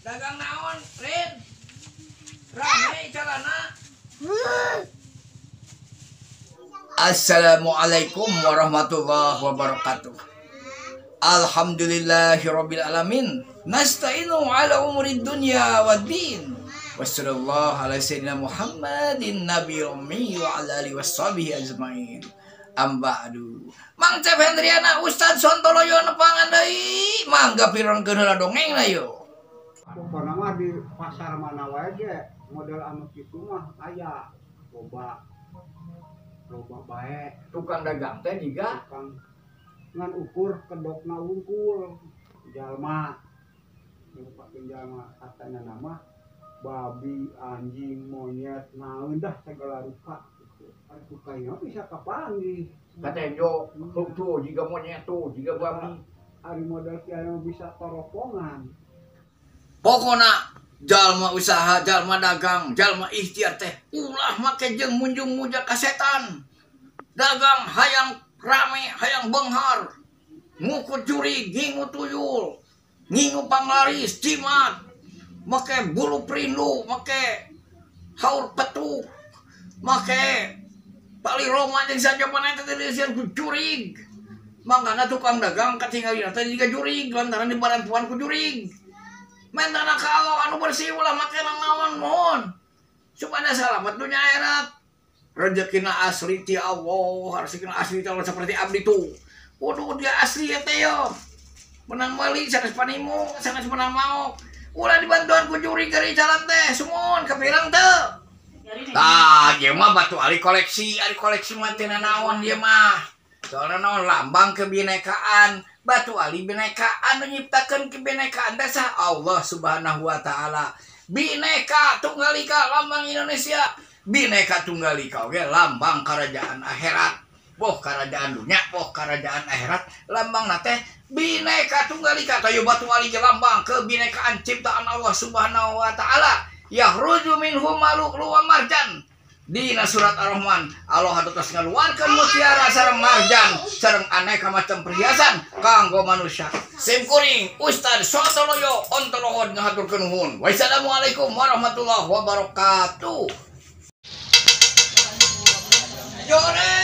Dagang naon, Rin? Rame calana. Assalamualaikum warahmatullahi wabarakatuh. Alhamdulillahirabbil alamin. Nasta'inu ala umuri dunya waddin. Wassallallahu ala sayyidina Muhammadin nabiyil ummi wa ala alihi washabihi ajmain. Amba'du. Mang Cep Hendriana Ustad Sontoloyo nepangan deui. Mangga pirangkeun heula dongeng na yo. Pokona mah di pasar mana wae ge model anu kitu mah aya loba loba bae. Tukang dagang teh jiga tukang ngan ukur kedokna wungkul jalma nyerupikeun jalma katanya nama babi, anjing, monyet, naon dah segala rupa gitu. Ari tukangna bisa kapanggih. Katenjo tuh jiga monyet tuh jiga babi. Ari model kieu bisa toropongan. Pokona jalma usaha, jalma dagang, jalma ikhtiar teh ulah make jeung munjung muja ka setan. Dagang hayang rame, hayang benghar. Ngukut jurig, ngingu tuyul, ngingu panglaris, jimat, make bulu perindu, make haur petuk, make pali roma jeung sajabana teh dieusian ku jurig. Mangkana tukang dagang katingalina teh jiga jurig lantaran dibarantuan ku jurig. Mentana ka Allah anu bersih ulah make naon mohon supaya selamat dunia akhirat. Rezekina asli ti Allah, rezekina asli ti Allah seperti abdi tuh. Kudu dia asli ya teh yo. Menang meuli sanes panimu, sanes menang maok. Ulah dibantuan ku jurig gari jalan teh, sumun kapirang teu. Tah, ieu mah batu ali koleksi, ari koleksi mah teu naon ieu mah. Soalna naon lambang kebinekaan. Batu ali bineka anu nyiptakeun kebinekaan teh sah Allah Subhanahu wa taala. Bineka Tunggal Ika lambang Indonesia, Bineka Tunggal Ika oge lambang kerajaan akhirat. Boh kerajaan dunia, boh kerajaan akhirat, lambangna teh Bineka Tunggal Ika. Tayu batu ali ge lambang kebinekaan ciptaan Allah Subhanahu wa taala. Yahruju minhu malu'lu wa marjan. Dina surat Ar-Rahman, Allah atos ngaluarkeun mutiara sareng marjan sareng aneka macam perhiasan kanggo manusia. Sim kuring Ustad Sontoloyo ontolohon ngahaturkeun nuhun. Wassalamualaikum warahmatullahi wabarakatuh. Jore